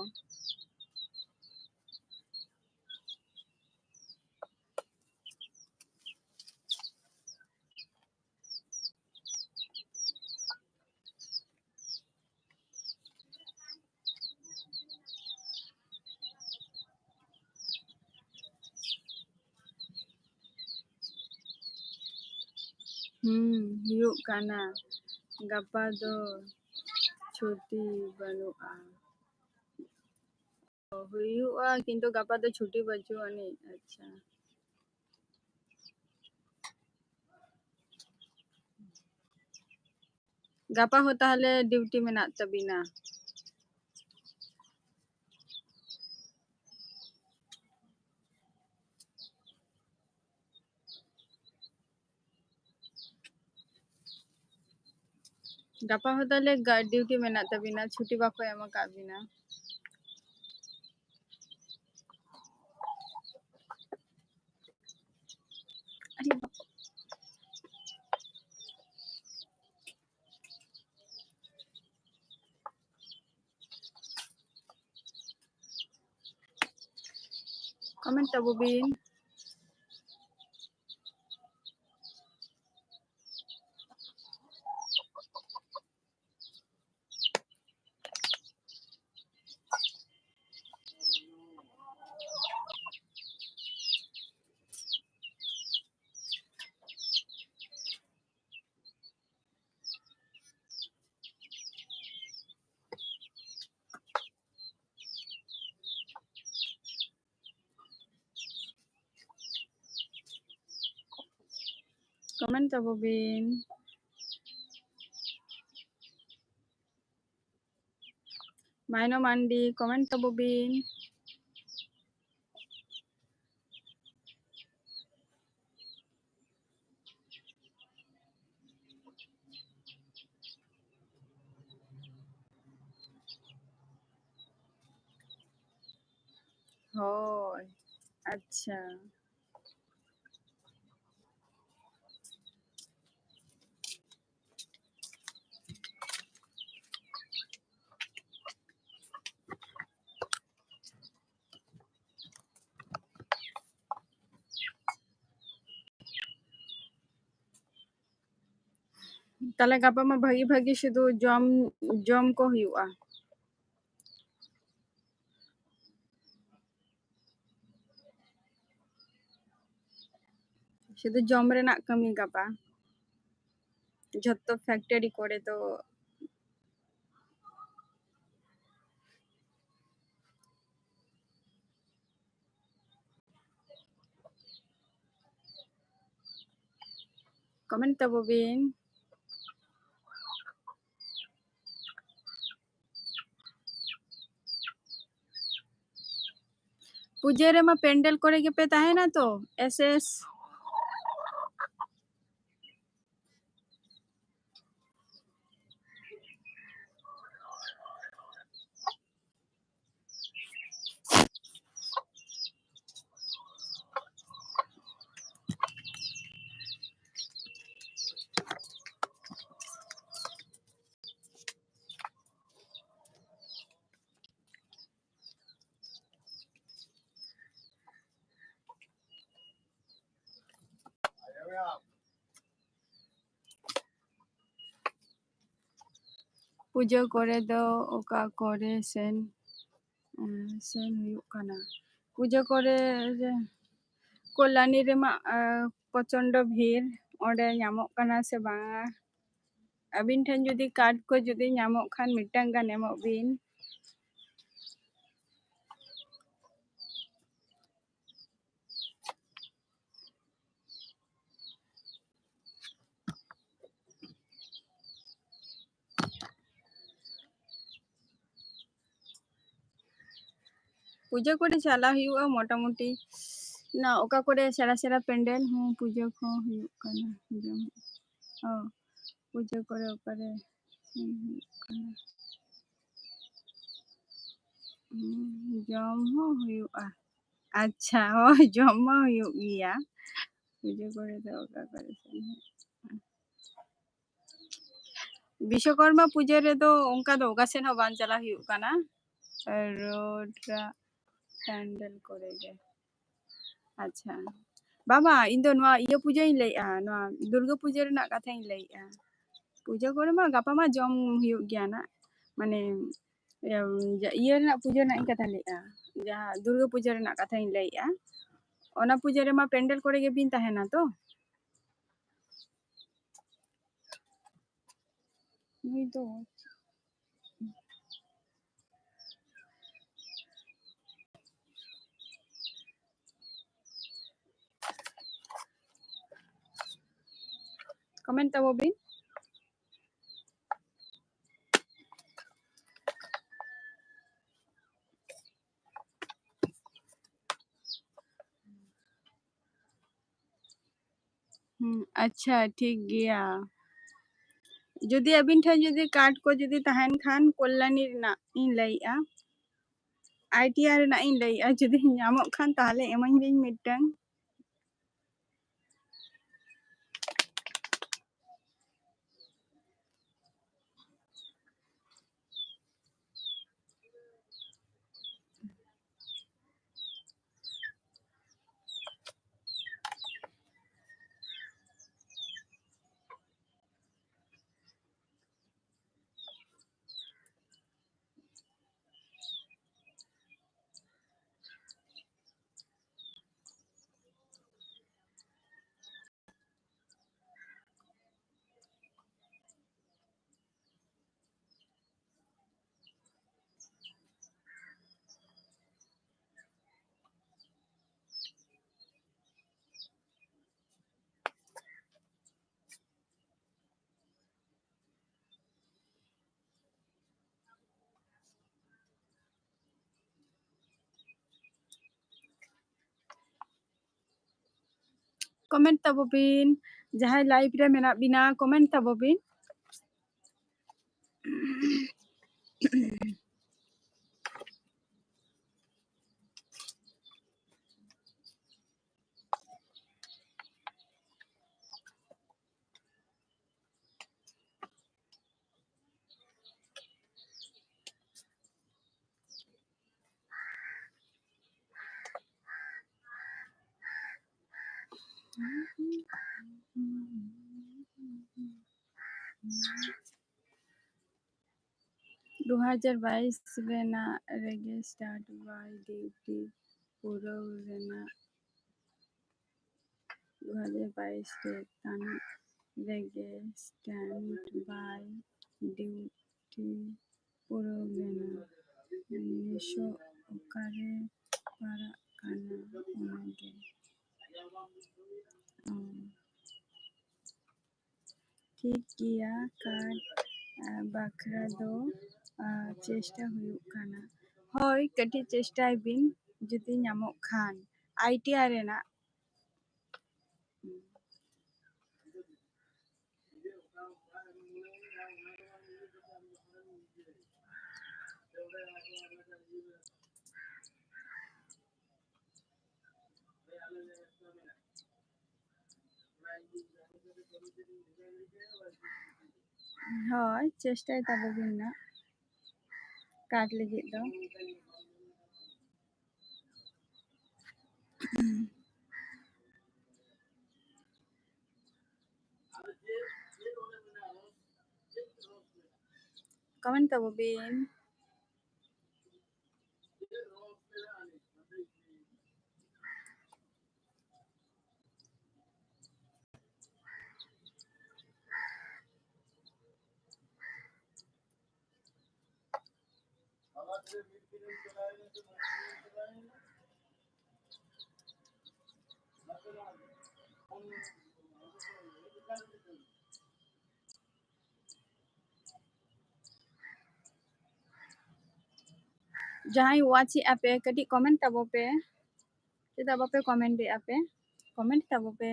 ᱦᱩᱸ, ᱦᱩᱭᱩᱜ ᱠᱟᱱᱟ᱾ ᱜᱟᱯᱟ ᱫᱚ ᱪᱷᱩᱴᱤ ᱵᱟᱹᱱᱩᱜᱼᱟ᱾ ᱦᱩᱭᱩᱜᱼᱟ, ᱠᱤᱱᱛᱩ ᱜᱟᱯᱟ ᱫᱚ ᱪᱷᱩᱴᱤ ᱵᱟᱹᱪᱩᱜ ᱟᱹᱱᱤᱡ᱾ ᱟᱪᱪᱷᱟ, ᱜᱟᱯᱟ ᱦᱚᱸ ᱛᱟᱦᱞᱮ duty ᱢᱮᱱᱟᱜ ᱛᱟᱵᱤᱱᱟ? ᱜᱟᱯᱟ ᱦᱚᱸ ᱛᱟᱦᱞᱮ ᱜᱟ-, ᱰᱤᱭᱩᱴᱤ ᱢᱮᱱᱟᱜ ᱛᱟᱵᱤᱱᱟ, ᱪᱷᱩᱴᱤ ᱵᱟᱠᱚ ᱮᱢ ᱟᱠᱟᱫ ᱵᱤᱱᱟ᱾ ᱠᱚᱢᱮᱱᱴ ᱛᱟᱵᱚ ᱵᱤᱱ᱾ ᱠᱚᱢᱮᱱᱴ ᱛᱟᱵᱚ ᱵᱤᱱ᱾ ᱢᱟᱭᱱᱚ ᱢᱟᱱᱰᱤ, ᱠᱚᱢᱮᱱᱴ ᱛᱟᱵᱚ ᱵᱤᱱ᱾ ᱦᱳᱭ, ᱟᱪᱪᱷᱟ᱾ ᱛᱟᱦᱞᱮ ᱜᱟᱯᱟ ᱢᱟ ᱵᱷᱟᱹᱜᱤ ᱵᱷᱟᱹᱜᱤ ᱥᱩᱫᱷᱩ ᱡᱚᱢ, ᱡᱚᱢ ᱠᱚ ᱦᱩᱭᱩᱜᱼᱟ᱾ ᱥᱩᱫᱷᱩ ᱡᱚᱢ ᱨᱮᱱᱟᱜ ᱠᱟᱹᱢᱤ ᱜᱟᱯᱟ᱾ ᱡᱷᱚᱛᱚ ᱯᱷᱮᱠᱴᱟᱨᱤ ᱠᱚᱨᱮ ᱫᱚ᱾ ᱠᱚᱢᱮᱱᱴ ᱛᱟᱵᱚ ᱵᱤᱱ᱾ ᱯᱩᱡᱟᱹ ᱨᱮᱢᱟ ᱯᱮᱱᱰᱮᱞ ᱠᱚᱨᱮ ᱜᱮᱯᱮ ᱛᱟᱦᱮᱱᱟ ᱛᱚ, ᱮᱥ ᱮᱥ? ᱯᱩᱡᱟᱹ ᱠᱚᱨᱮ ᱫᱚ ᱚᱠᱟ ᱠᱚᱨᱮ ᱥᱮᱱ, ᱮᱸ, ᱥᱮᱱ ᱦᱩᱭᱩᱜ ᱠᱟᱱᱟ? ᱯᱩᱡᱟᱹ ᱠᱚᱨᱮ ᱨᱮ ᱠᱚᱞᱞᱟᱱᱤ ᱨᱮᱢᱟ, ᱮᱸ, ᱯᱨᱚᱪᱚᱱᱰᱚ ᱵᱷᱤᱲ, ᱚᱸᱰᱮ ᱧᱟᱢᱚᱜ ᱠᱟᱱᱟ ᱥᱮ ᱵᱟᱝᱟ? ᱟᱹᱵᱤᱱ ᱴᱷᱮᱱ ᱡᱩᱫᱤ ᱠᱟᱨᱰ ᱠᱚ ᱡᱩᱫᱤ ᱧᱟᱢᱚᱜ ᱠᱷᱟᱱ ᱢᱤᱫᱴᱟᱝ ᱜᱟᱱ ᱮᱢᱚᱜ ᱵᱤᱱ᱾ ᱯᱩᱡᱟᱹ ᱠᱚᱨᱮ ᱪᱟᱞᱟᱣ ᱦᱩᱭᱩᱜᱼᱟ ᱢᱚᱴᱟᱢᱩᱴᱤ, ᱚᱱᱟ ᱚᱠᱟ ᱠᱚᱨᱮ ᱥᱮᱬᱟ ᱥᱮᱬᱟ ᱯᱮᱱᱰᱮᱞ ᱦᱚᱸ ᱯᱩᱡᱟᱹ ᱠᱚ ᱦᱩᱭᱩᱜ ᱠᱟᱱᱟ᱾ ᱡᱚᱢ, ᱚ, ᱯᱩᱡᱟᱹ ᱠᱚᱨᱮ ᱚᱠᱟᱨᱮ ᱥᱮᱱ ᱦᱩᱭᱩᱜ ᱠᱟᱱᱟ᱾ ᱦᱩᱸ, ᱡᱚᱢ ᱦᱚᱸ ᱦᱩᱭᱩᱜᱼᱟ᱾ ᱟᱪᱪᱷᱟ, ᱦᱳᱭ, ᱡᱚᱢ ᱢᱟ ᱦᱩᱭᱩᱜ ᱜᱮᱭᱟ᱾ ᱯᱩᱡᱟᱹ ᱠᱚᱨᱮ ᱫᱚ ᱚᱠᱟ ᱠᱚᱨᱮ ᱥᱮᱱ ᱦᱩᱭᱩᱜᱼᱟ? ᱵᱤᱥᱥᱚᱠᱚᱨᱢᱟ ᱯᱩᱡᱟᱹ ᱨᱮᱫᱚ ᱚᱱᱠᱟ ᱫᱚ ᱚᱠᱟ ᱥᱮᱱ ᱦᱚᱸ ᱵᱟᱝ ᱪᱟᱞᱟᱣ ᱦᱩᱭᱩᱜ ᱠᱟᱱᱟ, ᱨᱳᱰ ᱨᱮ ᱯᱮᱱᱰᱮᱞ ᱠᱚᱨᱮ ᱜᱮ᱾ ᱟᱪᱪᱷᱟ, ᱵᱟᱵᱟ, ᱤᱧ ᱫᱚ ᱱᱚᱣᱟ ᱤᱭᱟᱹ ᱯᱩᱡᱟᱹᱧ ᱞᱟᱹᱭᱮᱜᱼᱟ, ᱱᱚᱣᱟ ᱫᱩᱨᱜᱟᱹ ᱯᱩᱡᱟᱹ ᱨᱮᱱᱟᱜ ᱠᱟᱛᱷᱟᱧ ᱞᱟᱹᱭᱮᱜᱼᱟ᱾ ᱯᱩᱡᱟᱹ ᱠᱚᱨᱮ ᱢᱟ ᱜᱟᱯᱟ ᱢᱟ ᱡᱚᱢ ᱦᱩᱭᱩᱜ ᱜᱮᱭᱟ ᱱᱟᱜ, ᱢᱟᱱᱮ, ᱤᱭᱟᱹ, ᱤᱭᱟᱹ ᱨᱮᱱᱟᱜ ᱯᱩᱡᱟᱹ ᱨᱮᱱᱟᱜ ᱤᱧ ᱠᱟᱛᱷᱟ ᱞᱮᱫᱼᱟ, ᱡᱟᱦᱟᱸ ᱫᱩᱨᱜᱟᱹ ᱯᱩᱡᱟᱹ ᱨᱮᱱᱟᱜ ᱠᱟᱛᱷᱟᱧ ᱞᱟᱹᱭᱮᱫᱼᱟ, ᱚᱱᱟ ᱯᱩᱡᱟᱹ ᱨᱮᱢᱟ ᱯᱮᱱᱰᱮᱞ ᱠᱚᱨᱮ ᱜᱮᱵᱤᱱ ᱛᱟᱦᱮᱱᱟ ᱛᱚ? ᱱᱩᱭ ᱫᱚ ᱠᱚᱢᱮᱱᱴ ᱛᱟᱵᱚ ᱵᱤᱱ᱾ ᱦᱩᱸ, ᱟᱪᱪᱷᱟ, ᱴᱷᱤᱠ ᱜᱮᱭᱟ᱾ ᱡᱩᱫᱤ ᱟᱹᱵᱤᱱ ᱴᱷᱮᱱ ᱡᱩᱫᱤ ᱠᱟᱨᱰ ᱠᱚ ᱡᱩᱫᱤ ᱛᱟᱦᱮᱱ ᱠᱷᱟᱱ, ᱠᱚᱞᱞᱟᱱᱤ ᱨᱮᱱᱟᱜ ᱤᱧ ᱞᱟᱹᱭᱮᱜᱼᱟ, ᱟᱭ ᱴᱤ ᱟᱨ ᱨᱮᱱᱟᱜ ᱤᱧ ᱞᱟᱹᱭᱮᱜᱼᱟ, ᱡᱩᱫᱤ ᱧᱟᱢᱚᱜ ᱠᱷᱟᱱ ᱛᱟᱦᱚᱞᱮ ᱮᱢᱟᱹᱧ ᱵᱤᱱ ᱢᱤᱫᱴᱟᱝ᱾ Comment ᱛᱟᱵᱚ ᱵᱤᱱ, ᱡᱟᱦᱟᱸᱭ live ᱨᱮ ᱢᱮᱱᱟᱜ ᱵᱤᱱᱟ, comment ᱛᱟᱵᱚ ᱵᱤᱱ᱾ ᱫᱩ ᱦᱟᱡᱟᱨ ᱵᱟᱭᱤᱥ ᱨᱮᱱᱟᱜ ᱨᱮᱜᱮ start by duty ᱯᱩᱨᱟᱹᱣ ᱨᱮᱱᱟᱜ, ᱫᱩ ᱦᱟᱡᱟᱨ ᱵᱟᱭᱤᱥ ᱨᱮ ᱛᱟᱱᱟᱜ ᱨᱮᱜᱮ stand by duty ᱯᱩᱨᱟᱹᱣ ᱞᱮᱱᱟ᱾ ᱱᱤᱥᱚᱜ ᱚᱠᱟᱨᱮ ᱯᱟᱲᱟᱜ ᱠᱟᱱᱟ ᱚᱱᱟᱜᱮ᱾ ᱚ᱾ ᱴᱷᱤᱠ ᱜᱮᱭᱟ, card, ᱟ, ᱵᱟᱠᱷᱨᱟ ᱫᱚ, ᱟ, ᱪᱮᱥᱴᱟ ᱦᱩᱭᱩᱜ ᱠᱟᱱᱟ᱾ ᱦᱳᱭ, ᱠᱟᱹᱴᱤᱡ ᱪᱮᱥᱴᱟᱭ ᱵᱤᱱ, ᱡᱩᱫᱤ ᱧᱟᱢᱚᱜ ᱠᱷᱟᱱ᱾ ITI ᱨᱮᱱᱟᱜ᱾ ᱦᱳᱭ, ᱪᱮᱥᱴᱟᱭ ᱛᱟᱵᱚ ᱵᱤᱱ ᱱᱟᱜ card ᱞᱟᱹᱜᱤᱫ ᱫᱚ᱾ Comment ᱛᱟᱵᱚ ᱵᱤᱱ᱾ ᱡᱟᱦᱟᱸᱭ watch ᱮᱫ ᱟᱯᱮ, ᱠᱟᱹᱴᱤᱡ comment ᱛᱟᱵᱚ ᱯᱮ᱾ ᱪᱮᱫᱟᱜ ᱵᱟᱯᱮ comment ᱮᱫ ᱟᱯᱮ? comment ᱛᱟᱵᱚ ᱯᱮ᱾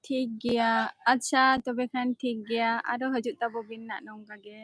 ᱴᱷᱤᱠ ᱜᱮᱭᱟ᱾ ᱟᱪᱪᱷᱟ, ᱛᱚᱵᱮ ᱠᱷᱟᱱ ᱴᱷᱤᱠ ᱜᱮᱭᱟ, ᱟᱨᱚ ᱦᱤᱡᱩᱜ ᱛᱟᱵᱚ ᱵᱤᱱ ᱱᱟᱜ ᱱᱚᱝᱠᱟ ᱜᱮ᱾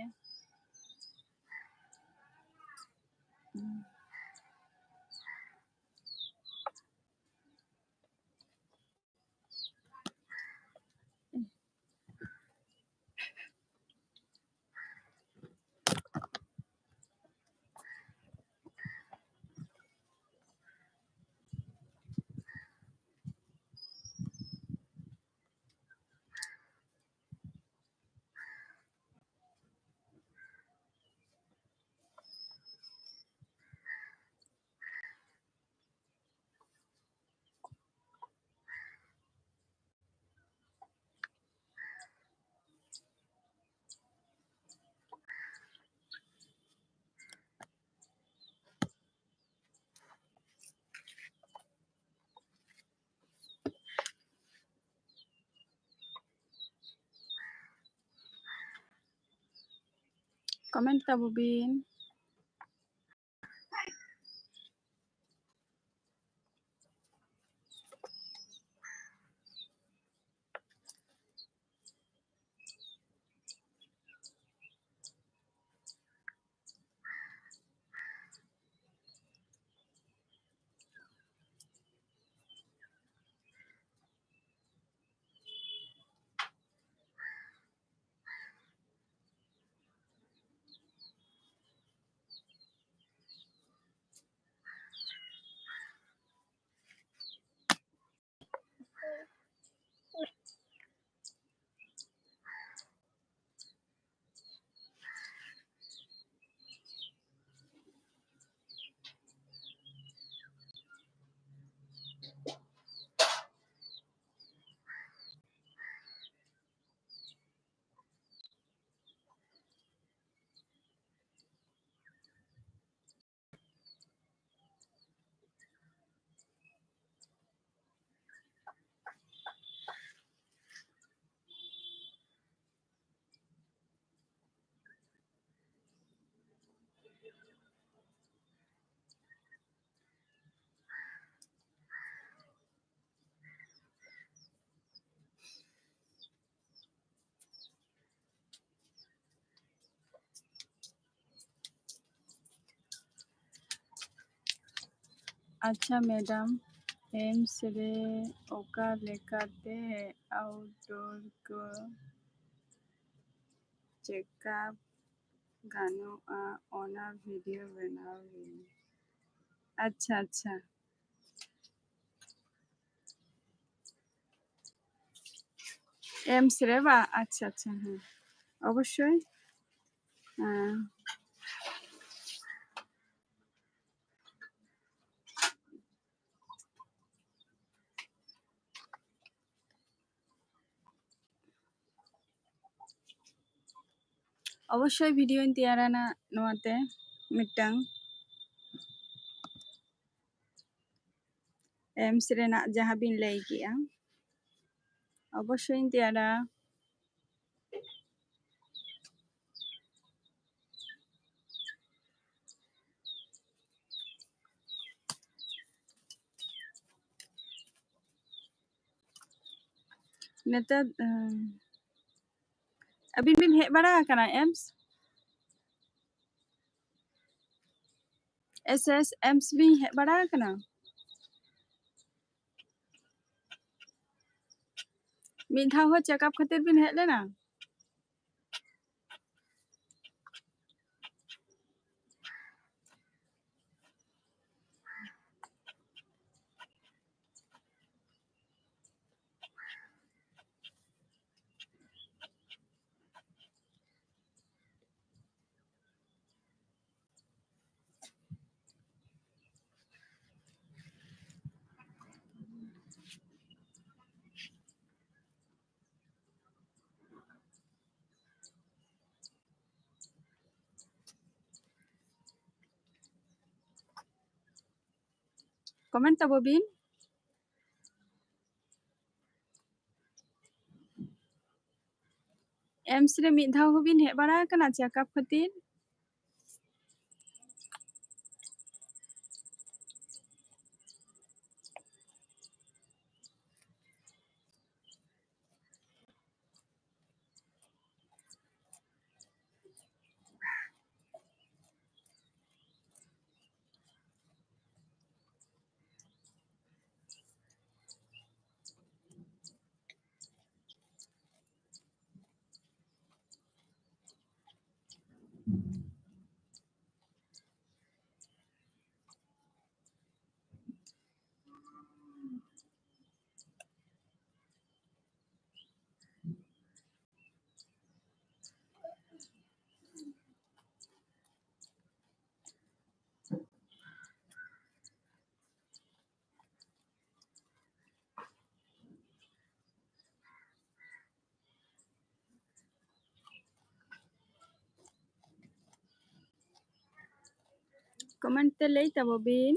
Comment ᱛᱟᱵᱚ ᱵᱤᱱ᱾ ᱟᱪᱪᱷᱟ ᱢᱮᱰᱟᱢ, ᱮᱢᱥ ᱨᱮ ᱚᱠᱟ ᱞᱮᱠᱟᱛᱮ ᱟᱣᱩᱴᱰᱳᱨ ᱠᱚ ᱪᱮᱠᱟᱯ ᱜᱟᱱᱚᱜᱼᱟ, ᱚᱱᱟ ᱵᱷᱤᱰᱤᱭᱳ ᱵᱮᱱᱟᱣ ᱞᱤᱧ᱾ ᱟᱪᱪᱷᱟ ᱟᱪᱪᱷᱟ᱾ ᱮᱢᱥ ᱨᱮ ᱵᱟ? ᱟᱪᱪᱷᱟ ᱟᱪᱪᱷᱟ, ᱦᱮᱸ ᱚᱵᱚᱥᱥᱳᱭ᱾ ᱦᱮᱸ᱾ ᱚᱵᱚᱥᱥᱳᱭ ᱵᱷᱤᱰᱤᱭᱳᱧ ᱛᱮᱭᱟᱨᱟ ᱱᱟᱜ ᱱᱚᱣᱟᱛᱮ ᱢᱤᱫᱴᱟᱝ᱾ ᱮᱢᱥ ᱨᱮᱱᱟᱜ ᱡᱟᱦᱟᱸ ᱵᱤᱱ ᱞᱟᱹᱭ ᱠᱮᱜᱼᱟ, ᱚᱵᱚᱥᱥᱳᱭᱤᱧ ᱛᱮᱭᱟᱨᱟ᱾ ᱱᱮᱛᱟᱨ, ᱟᱹᱵᱤᱱ ᱵᱤᱱ ᱦᱮᱡ ᱵᱟᱲᱟ ᱟᱠᱟᱱᱟ ᱮᱢᱥ? ᱮᱥ ᱮᱥ ᱮᱢᱥ ᱵᱤᱱ ᱦᱮᱡ ᱵᱟᱲᱟ ᱟᱠᱟᱱᱟ? ᱢᱤᱫ ᱫᱷᱟᱣ ᱦᱚᱸ ᱪᱮᱠᱟᱯ ᱠᱷᱟᱹᱛᱤᱨ ᱵᱤᱱ ᱦᱮᱡ ᱞᱮᱱᱟ? ᱠᱚᱢᱮᱱᱴ ᱛᱟᱵᱚ ᱵᱤᱱ᱾ ᱮᱢᱥ ᱨᱮ ᱢᱤᱫ ᱫᱷᱟᱣ ᱦᱚᱸᱵᱤᱱ ᱦᱮᱡ ᱵᱟᱲᱟ ᱟᱠᱟᱱᱟ ᱪᱮᱠᱟᱯ ᱠᱷᱟᱹᱛᱤᱨ? Comment ᱛᱮ ᱞᱟᱹᱭ ᱛᱟᱵᱚ ᱵᱤᱱ᱾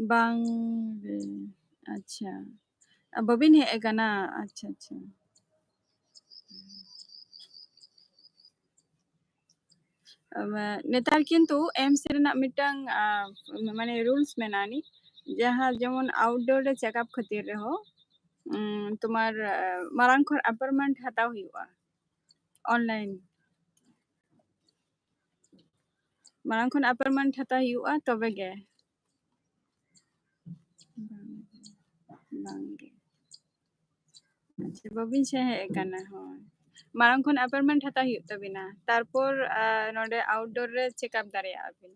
ᱵᱟᱝ ᱜᱮ᱾ ᱟᱪᱪᱷᱟ, ᱵᱟᱹᱵᱤᱱ ᱦᱮᱡ ᱟᱠᱟᱱᱟ? ᱟᱪᱪᱷᱟ, ᱟᱪᱪᱷᱟ᱾ ᱟᱢ, ᱱᱮᱛᱟᱨ ᱠᱤᱱᱛᱩ ᱮᱢᱥ ᱨᱮᱱᱟᱜ ᱢᱤᱫᱴᱟᱝ, ᱟ, ᱢᱟᱱᱮ rules ᱢᱮᱱᱟᱜᱼᱟ ᱱᱤ, ᱡᱟᱦᱟᱸ ᱡᱮᱢᱚᱱ outdoor ᱨᱮ checkup ᱠᱷᱟᱹᱛᱤᱨ ᱨᱮᱦᱚᱸ, ᱩᱢ, ᱛᱳᱢᱟᱨ, ᱟ, ᱢᱟᱲᱟᱝ ᱠᱷᱚᱱ appointment ᱦᱟᱛᱟᱣ ᱦᱩᱭᱩᱜᱼᱟ online᱾ ᱢᱟᱲᱟᱝ ᱠᱷᱚᱱ appointment ᱦᱟᱛᱟᱣ ᱦᱩᱭᱩᱜᱼᱟ, ᱛᱚᱵᱮ ᱜᱮ᱾ ᱵᱟᱝ, ᱵᱟᱝ ᱜᱮ᱾ ᱟᱪᱪᱷᱟ, ᱵᱟᱹᱵᱤᱱ ᱦᱮᱡ ᱟᱠᱟᱱᱟ, ᱦᱳᱭ᱾ ᱢᱟᱲᱟᱝ ᱠᱷᱚᱱ appointment ᱦᱟᱛᱟᱣ ᱦᱩᱭᱩᱜ ᱛᱟᱵᱤᱱᱟ, ᱛᱟᱨᱯᱚᱨ, ᱟ, ᱱᱚᱰᱮ outdoor ᱨᱮ checkup ᱫᱟᱲᱮᱭᱟᱜᱼᱟ ᱵᱤᱱ᱾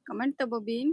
Comment ᱛᱟᱵᱚ ᱵᱤᱱ᱾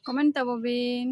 Comment ᱛᱟᱵᱚ ᱵᱤᱱ᱾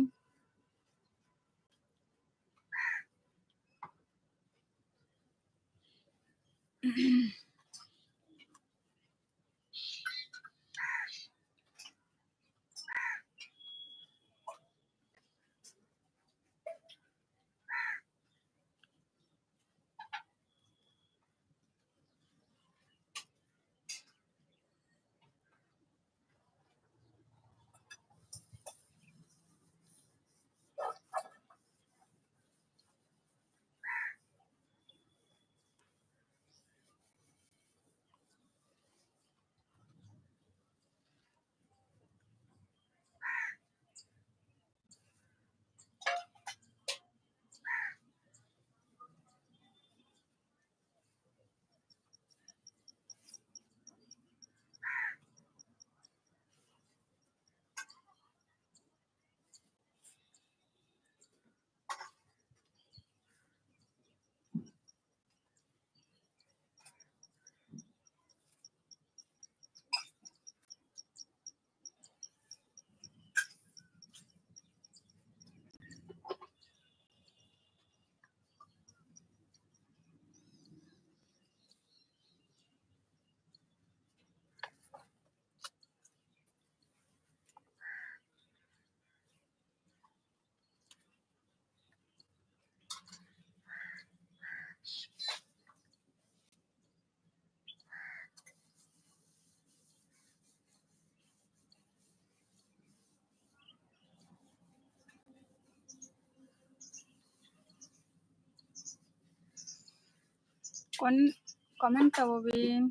ᱠᱚᱱ-, comment ᱛᱟᱵᱚ ᱵᱤᱱ᱾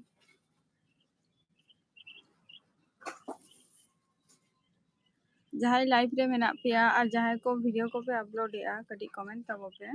ᱡᱟᱦᱟᱸᱭ live ᱨᱮ ᱢᱮᱱᱟᱜ ᱯᱮᱭᱟ ᱟᱨ ᱡᱟᱦᱟᱸᱭ ᱠᱚ video ᱠᱚᱯᱮ upload ᱮᱜᱼᱟ, ᱠᱟᱹᱴᱤᱡ comment ᱛᱟᱵᱚ ᱯᱮ᱾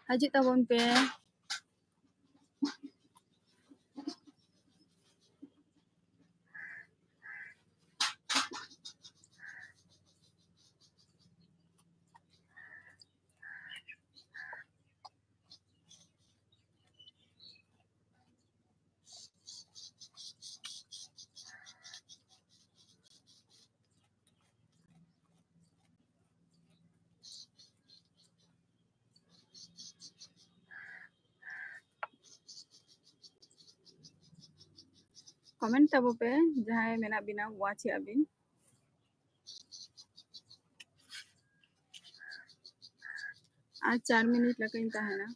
ᱦᱤᱡᱩᱜ ᱛᱟᱵᱚᱱ ᱯᱮ᱾ Comment ᱛᱟᱵᱚ ᱯᱮ, ᱡᱟᱦᱟᱸᱭ ᱢᱮᱱᱟᱜ ᱵᱤᱱᱟ, watch ᱮᱜᱼᱟ ᱵᱤᱱ᱾ ᱟᱨ ᱪᱟᱨ ᱢᱤᱱᱤᱴ ᱞᱮᱠᱟᱧ ᱛᱟᱦᱮᱱᱟ᱾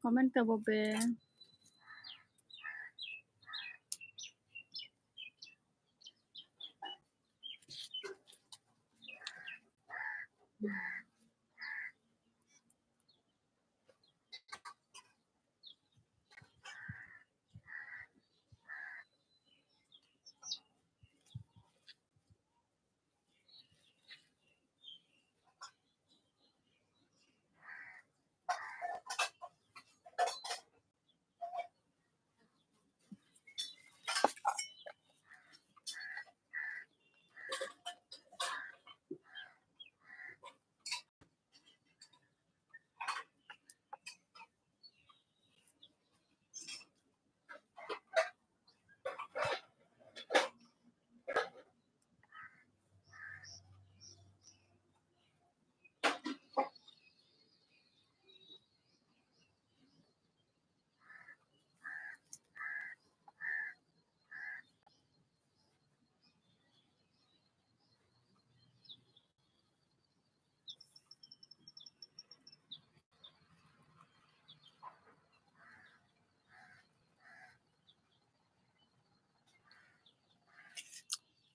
Comment ᱛᱟᱵᱚ ᱯᱮ᱾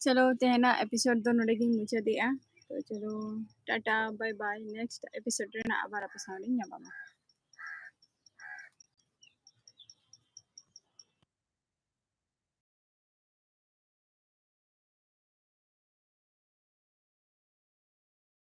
ᱪᱚᱞᱚ, ᱛᱮᱦᱮᱧᱟᱜ episode ᱫᱚ ᱱᱚᱰᱮ ᱜᱤᱧ ᱢᱩᱪᱟᱹᱫᱮᱜᱼᱟ᱾ ᱛᱚ ᱪᱚᱞᱚ, Tata, bye bye, next episode ᱨᱮᱱᱟᱜ ᱟᱵᱟᱨ ᱟᱯᱮ ᱥᱟᱶ ᱞᱤᱧ ᱧᱟᱯᱟᱢᱟ᱾